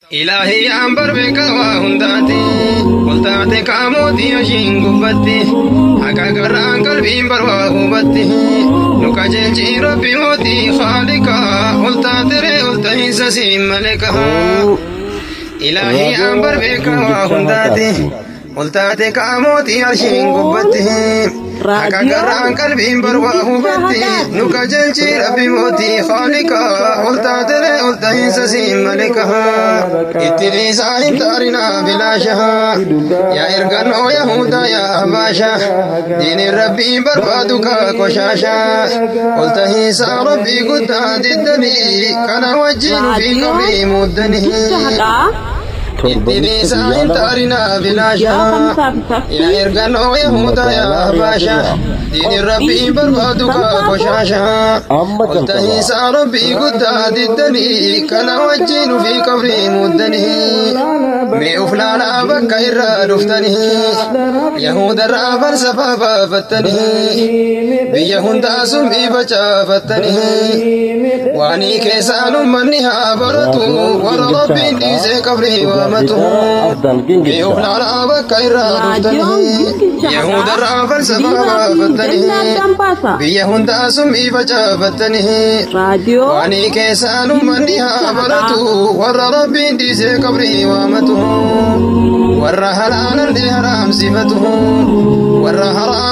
Ilaahii aan barbeeka waa hundaati. Ol taate qaamootii ishiin gubbatti. Haqa garaan qalbiin barwaa hubatti. Nu qajeelchi rabbi mootii haaliqa. Ol taate ree ol ta'iinsa siin maleka. Ilaahii aan barbeeka waa hundaati. Ol taate qaamootii ishiin gubbatti. Haqa garaan qalbiin barwaa hubatti. Nu qajeelchi rabbi mootii haaliqa. Ol taate ree ol ta'iinsa siin maleka. Itti dhiisaa hin taarinaa bilaasha. Yaa ergannoo Yahudaa yaa Abaasha. Diiniin rabbii barbaadu kaa qoshaasha. Ol ta'iinsa rabbii guddaa diddanii. Kana wajjin ofii qabrii muddanii. Gingilchaa haqaa Itti dhiisaa hin taarinaa bilaasha. guyyaa kamsaa fi Yaa sabtii ergannoo Yahudaa yaa Magaalaa Abaasha. Riyaad Diiniin qophii rabbii barbaadu kaa tamsaafuu qoshaasha. Amma Ol jalqaba. ta'iinsa rabbii guddaa diddanii. Kana wajjin ofii qabrii muddanii. Mee of laalaa bakka irraa dhuftanii. Yahudarraa falsafaa baafattanii. Biyya hundaa summii facaafattanii. Waanii keessaan uummanni haa baratu. Raadiyoon Warra Gingilchaa rabbiin Haqaa dhiisee qabrii waamatu. Dhugaadhiidhaa Abdaan Mee of Gingilchaa. laalaa bakka irraa Raadiyoon dhuftanii. Gingilchaa Haqaa Yahudarraa falsafaa Diimaa fi Jannaa baafattanii. Dambaasa. Biyya hundaa summii facaafattanii. Raadiyoo Waanii keessaan uummanni Gingilchaa haa Haqaa baratu. Warra rabbiin dhiisee qabrii waamatu. Warra halaalallee haraamsifatu. Warra haraam.